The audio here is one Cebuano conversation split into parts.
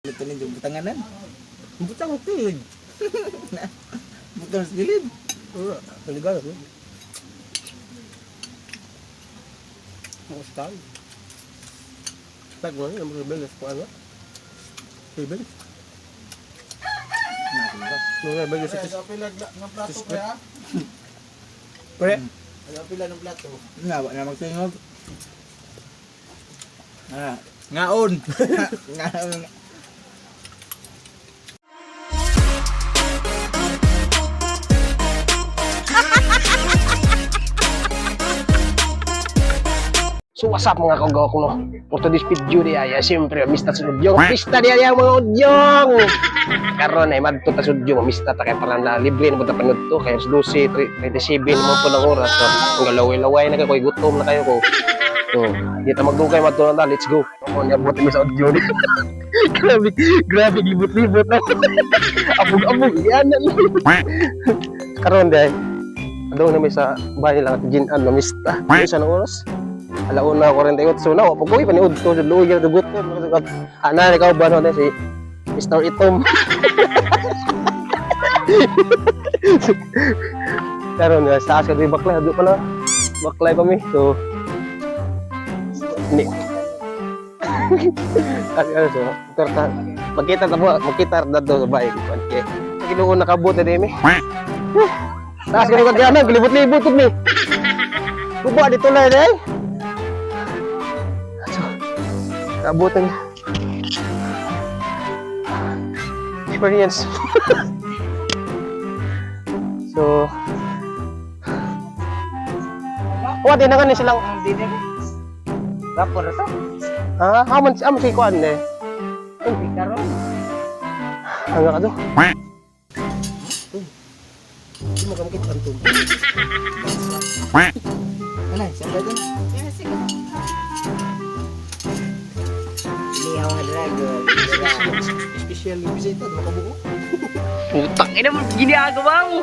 Ito ninyo butanganan. Butang tig. Butang sa gilid. Wala, naligaw ko. Ako sa tao. Tag mo, yung mga rebel sa kuwan. Rebel? Mga rebel sa Ayaw pila ng plato kaya? Pre, Ayaw pila ng plato. Nga, wa na magtingog. Ah, ngaon. Ngaon. So what's up, mga kagawak, no? For today's video di ay, siyempre, mista sa udyong. Mista di ay mga udyong! Karon ay madto ta sa udyong, mista ta kay para na libre na punta panood to. Kaya 12, 37 mo po ng oras. So, ang laway-laway na kayo, ko'y gutom na kayo ko. So, di ta magdugay madto na ta, let's go. Ako, niabot mi sa udyong. Grabe, grabe, libot-libot na. Abog-abog, yan na. Karon di ay, adaw na may sa bahay lang at ginan, mamista. Isa ng oras? Alauna 48 na wa pag paniud to sa luoy gyud gutom. Ana ikaw ba no si Mr. Itom. Karon nga sa taas ka baklay do pala. Baklay pa mi. So ni kasi ano so torta magkita ta mo magkita ra daw sa bahay kay Ginoo nakabot na dimi. Taas ka ni kagyanan, libot-libot pud mi. Guba dito lang eh. So, kabutan niya. Experience. So, wa din na nga ni silang Rapor to. Ha? Haman si si kuan eh. Karon. Hangga ka do. Hindi mo kamkit ang tumpo. Ano, sa ba dun? Lihaw nga dragon. Special yung bisita, di makabuo. Putang ina mo, ginagawa mo.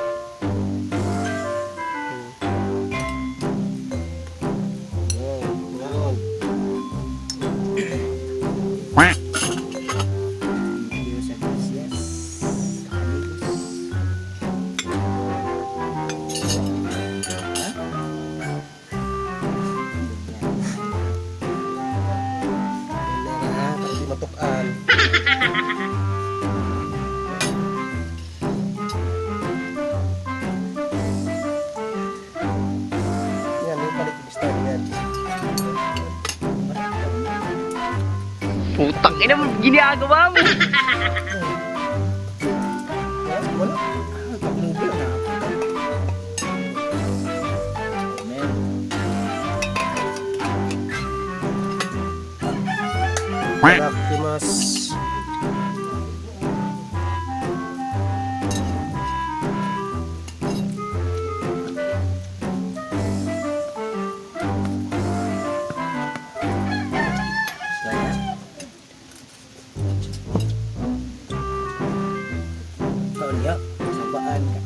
Wow, ngaon. Dios gracias. Amigos. Hindi na, para di matukan. Yan, yung palit yung star yan. Putang ina mo, ginagawa mo. Wala, wala. Ah, pag-movie na. Amen. Barakimas. Kaon ya, sabaan ka.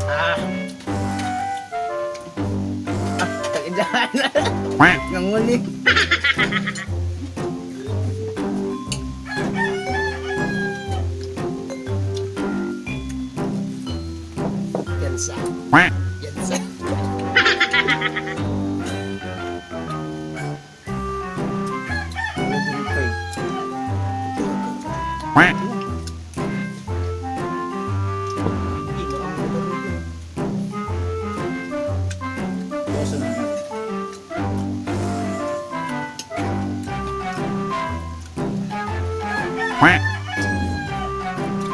Ah. Ah, tagidahan. Nanguli. Yan sa. Yan sa. Ano din ko eh. Boso na.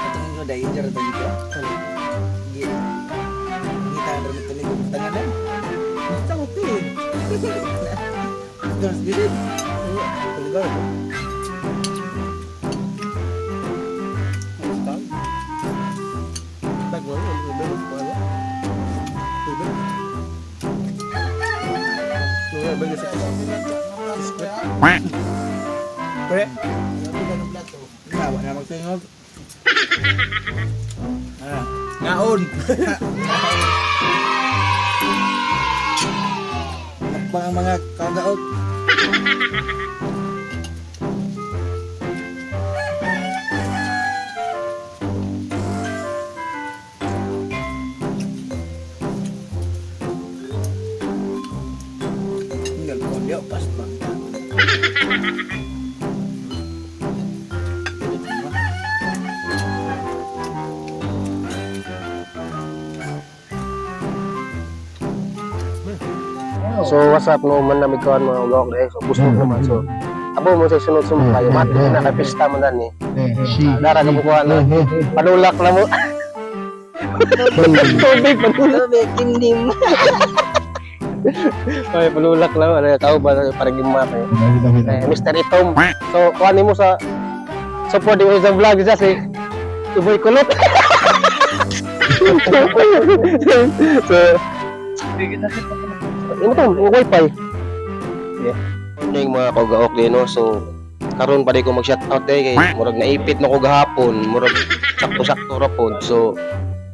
Ito yung dahil dyan ito dito. Gita. Gita ang ramit nito butanganan. Butang tig. Terus gilid. Wala, naligaw ko. Ang star. Tag mo, yung rebel sa kuwan. Rebel. Mga rebel sa Ayaw pila ng plato kaya? Pre, Ayaw pila ng plato. Nga, wa na magtingog. Ah, ngaon. Ngaon. Mukbang ang mga kagaot. Tinggal kondio pas bang. So what's up no man na mikawan mga ugok dahil so gusto ko naman so abo mo sa sunod sumpay mati na kay pista mo na ni. Dara ka bukuan na panulak na mo. Tubig panulak. Tubig, kindim. Ay, panulak lang ano tao ba para gimma kay. Eh, Mr. Itom. So kuan nimo sa support nimo sa vlog siya si Iboy Kulot. So imo to, yung wifi. Yeah. Morning mga kagaok din no. So karon pa di ko mag shoutout eh kay murag naipit na ko gahapon, murag sakto-sakto ra pod. So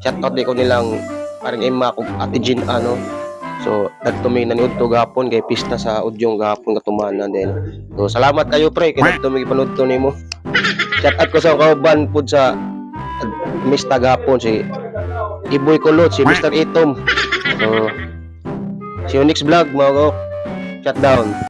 shoutout di ko nilang parang Emma kog Ate Jean ano. So dagto mi naniud to gahapon kay pista sa udyong gahapon katumanan din. So salamat kayo pre kay dagto mi gipanood to nimo. Shoutout ko sa kauban pod sa mista gahapon si Iboy Kulot, si Mr. Itom. So see you next vlog mga kagaok. Shutdown.